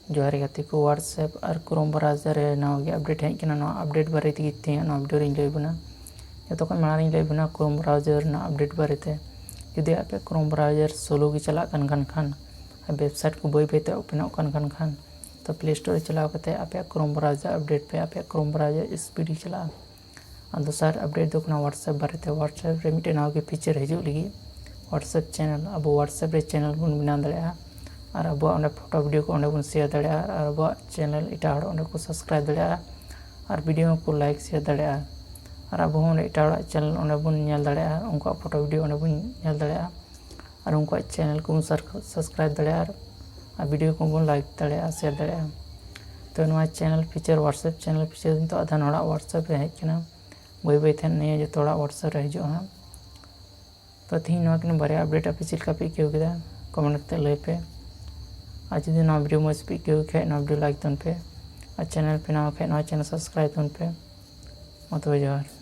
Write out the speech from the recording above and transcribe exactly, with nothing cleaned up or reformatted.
ᱡᱚᱦᱟᱨ ᱜᱟᱛᱮ ᱠᱚ, WhatsApp ᱟᱨ Chrome browser ᱨᱮ ᱱᱟᱣᱟ ᱜᱮ update ᱦᱮᱡ ᱠᱟᱱᱟ᱾ ᱱᱚᱣᱟ update ᱵᱟᱨᱮ ᱛᱮᱜᱮ ᱛᱮᱦᱮᱧ ᱱᱚᱣᱟ video ᱨᱤᱧ ᱞᱟᱹᱭ ᱟᱵᱚᱱᱟ᱾ ᱡᱚᱛᱚ ᱠᱷᱚᱱ ᱢᱟᱲᱟᱝ ᱨᱤᱧ ᱞᱟᱹᱭ ᱟᱵᱚᱱᱟ Chrome browser ᱨᱮᱱᱟᱜ update ᱵᱟᱨᱮᱛᱮ᱾ ᱡᱩᱫᱤ ᱟᱯᱮ Chrome browser slow ᱜᱮ ᱪᱟᱞᱟᱜ ᱠᱟᱱ ᱠᱟᱱ ᱠᱷᱟᱱ ᱟᱨ website ᱠᱚ ᱵᱟᱹᱭ ᱵᱟᱹᱭᱛᱮ open ᱚᱜ ᱠᱟᱱ ᱠᱟᱱ ᱠᱷᱟᱱ, ᱛᱚ Play Store ᱨᱮ ᱪᱟᱞᱟᱣ ᱠᱟᱛᱮ ᱟᱯᱮᱭᱟᱜ Chrome browser update ᱯᱮ, ᱟᱯᱮᱭᱟᱜ Chrome browser speed ᱜᱮ ᱪᱟᱞᱟᱜᱼᱟ᱾ ᱟᱨ ᱫᱚᱥᱟᱨ update ᱫᱚ ᱠᱟᱱᱟ WhatsApp ᱵᱟᱨᱮᱛᱮ᱾ WhatsApp ᱨᱮ ᱢᱤᱫᱴᱮᱱ ᱱᱟᱣᱟ ᱜᱮ feature ᱦᱤᱡᱩᱜ ᱞᱟᱹᱜᱤᱫ, WhatsApp channel᱾ ᱟᱵᱚ WhatsApp ᱨᱮ channel ᱵᱚᱱ ᱵᱮᱱᱟᱣ ᱫᱟᱲᱮᱭᱟᱜᱼᱟ ᱟᱨ ᱟᱵᱚᱣᱟᱜ ᱚᱸᱰᱮ photo video ᱠᱚ ᱚᱸᱰᱮ ᱵᱚᱱ share ᱫᱟᱲᱮᱭᱟᱜᱼᱟ ᱟᱨ ᱟᱵᱚᱣᱟᱜ channel ᱮᱴᱟᱜ ᱦᱚᱲ ᱚᱸᱰᱮ ᱠᱚ subscribe ᱫᱟᱲᱮᱭᱟᱜᱼᱟ ᱟᱨ video ᱦᱚᱸᱠᱚ like share ᱫᱟᱲᱮᱭᱟᱜᱼᱟ᱾ ᱟᱨ ᱟᱵᱚ ᱦᱚᱸ ᱚᱸᱰᱮ ᱮᱴᱟᱜ ᱦᱚᱲᱟᱜ channel ᱚᱸᱰᱮ ᱵᱚᱱ ᱧᱮᱞ ᱫᱟᱲᱮᱭᱟᱜᱼᱟ, ᱩᱱᱠᱩᱣᱟᱜ photo video ᱚᱸᱰᱮ ᱵᱚᱱ ᱧᱮᱞ ᱫᱟᱲᱮᱭᱟᱜᱼᱟ ᱟᱨ ᱩᱱᱠᱩᱣᱟᱜ channel ᱠᱚᱵᱚᱱ sub-, subscribe ᱫᱟᱲᱮᱭᱟᱜᱼᱟ ᱟᱨ video ᱠᱚᱵᱚᱱ like ᱫᱟᱲᱮᱭᱟᱜᱼᱟ, share ᱫᱟᱲᱮᱭᱟᱜᱼᱟ᱾ ᱛᱚ ᱱᱚᱣᱟ channel feature, WhatsApp channel feature ᱱᱤᱛᱚᱜ ᱟᱫᱷᱟᱱ ᱦᱚᱲᱟᱜ WhatsApp ᱨᱮ ᱦᱮᱡ ᱠᱟᱱᱟ, ᱵᱟᱹᱭ ᱵᱟᱹᱭ ᱛᱮ ᱱᱤᱭᱟᱹ ᱡᱚᱛᱚ ᱦᱚᱲᱟᱜ WhatsApp ᱨᱮ ᱦᱤᱡᱩᱜᱼᱟ ᱦᱟᱸᱜ᱾ ᱛᱚ ᱛᱮᱦᱮᱧ ᱱᱚᱣᱟ ᱠᱤᱱ ᱵᱟᱨᱭᱟ update ᱟᱯᱮ ᱪᱮᱫ ᱞᱮᱠᱟ ᱯᱮ ᱟᱹᱭᱠᱟᱹᱣ ᱠᱮᱫᱟ, comment ᱠᱟᱛᱮ ᱞᱟᱹᱭ ᱯᱮ᱾ ᱟᱨ ᱡᱩᱫᱤ ᱱᱚᱣᱟ video ᱢᱚᱡᱽ ᱯᱮ ᱟᱹᱭᱠᱟᱹᱣ ᱠᱷᱟᱡ, ᱱᱚᱣᱟ video like ᱛᱟᱵᱚᱱ ᱯᱮ, ᱟᱨ channel ᱯᱮ ᱱᱟᱣᱟ ᱠᱷᱟᱡ, ᱱᱚᱣᱟ channel subscribe ᱛᱟᱵᱚᱱ ᱯᱮ᱾ ᱢᱟ ᱛᱚᱵᱮ ᱡᱚᱦᱟᱨ᱾